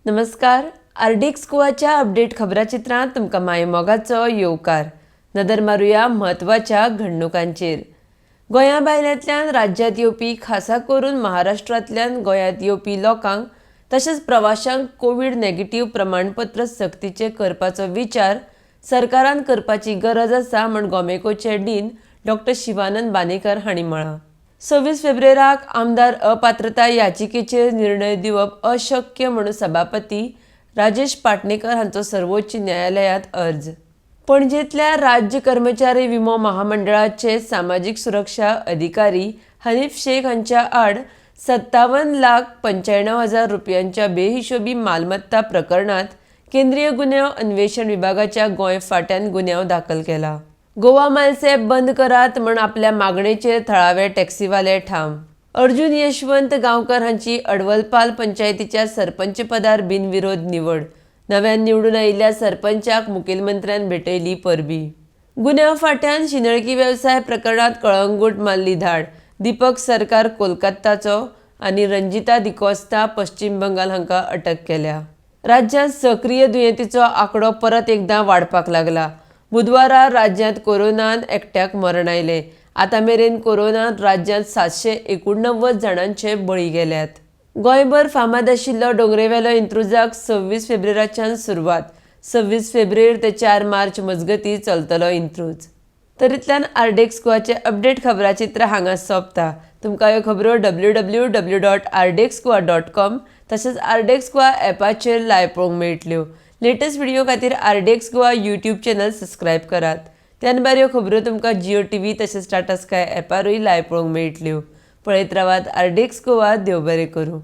नमस्कार, RDX गोवाच्या update खबराचित्रांत तुमकां मायमोगाचो येवकार. नदर मारुया म्हत्वाच्या घडणुकांचेर. गोंया भायल्यांतल्यान राज्यांत येवपी, खासा करून महाराष्ट्रांतल्यान गोंयांत येवपी लोकांक तशेंच प्रवाशांक कोवीड नेगेटीव्ह प्रमाणपत्र सक्तीचें करपाचो विचार सरकारान करपाची गरज आसा म्हूण गोमेकोचे डीन डॉक्टर शिवानंद बानेकर हांणी म्हळां. 26 फेब्रेराक आमदार अपात्रताय याचिकेचेर निर्णय दिवप अशक्य म्हणून सभापती राजेश पाटणेकर हांचो सर्वोच्च न्यायालयांत अर्ज. पणजेंतल्या राज्य कर्मचारी विमो महामंडळाचे सामाजीक सुरक्षा अधिकारी हनीफ शेख हांच्या आड 57,95,000 रुपयांच्या बेहिशोबी मालमत्ता प्रकरणांत केंद्रीय गुन्यांव अन्वेषण विभागाच्या गोंय फांट्यान गुन्यांव दाखल केला. गोवा मायल्स ॲप बंद करात म्हण आपल्या मागणेचेर थळावे टॅक्सीवाले ठाम. अर्जुन यशवंत गांवकर हांची अडवलपाल पंचायतीच्या सरपंचपदार बिनविरोध निवड. नव्यान निवडून आयिल्ल्या सरपंचाक मुखेलमंत्र्यान भेटयली परबी. गुन्यांव फांट्यान शिंदळकी वेवसाय प्रकरणांत कळंगूट मारली धाड. दीपक सरकार कोलकाताचो आनी रंजिता दिकोस्ता पश्चिम बंगाल हांकां अटक केल्या. राज्यांत सक्रीय दुयेंतीचो आंकडो परत एकदां वाडपाक लागला. बुधवारा राज्यांत कोरोनान एकट्याक मरण आयलें. आतां मेरेन कोरोनान राज्यांत 789 जाणांचे बळी गेल्यात. गोंयभर फामाद आशिल्लो दोंगरेवेलो इंत्रुजाक 26 फेब्रेराच्यान सुरवात. 26 फेब्रेर ते 4 मार्च मजगतीं चलतलो इंत्रूज. तर इतल्यान आरडीएक्स गोवाचे अपडेट खबराचित्र हांगा सोंपता. तुमकां ह्यो खबरो www.rdxgoa.com तशेंच आरडीएक्स गोवा ॲपाचेर लायव्ह पळोवंक मेळटल्यो. लेटस्ट व्हिडिओ खातीर RDX Goa YouTube channel subscribe करात. त्यान भायर ह्यो खबरो तुमकां जिओ टीव्ही तशेंच टाटा स्काय ॲपारूय लायव्ह पळोवंक मेळटल्यो. पळयत रावात आरडीएक्स गोवा. देव बरें करूं.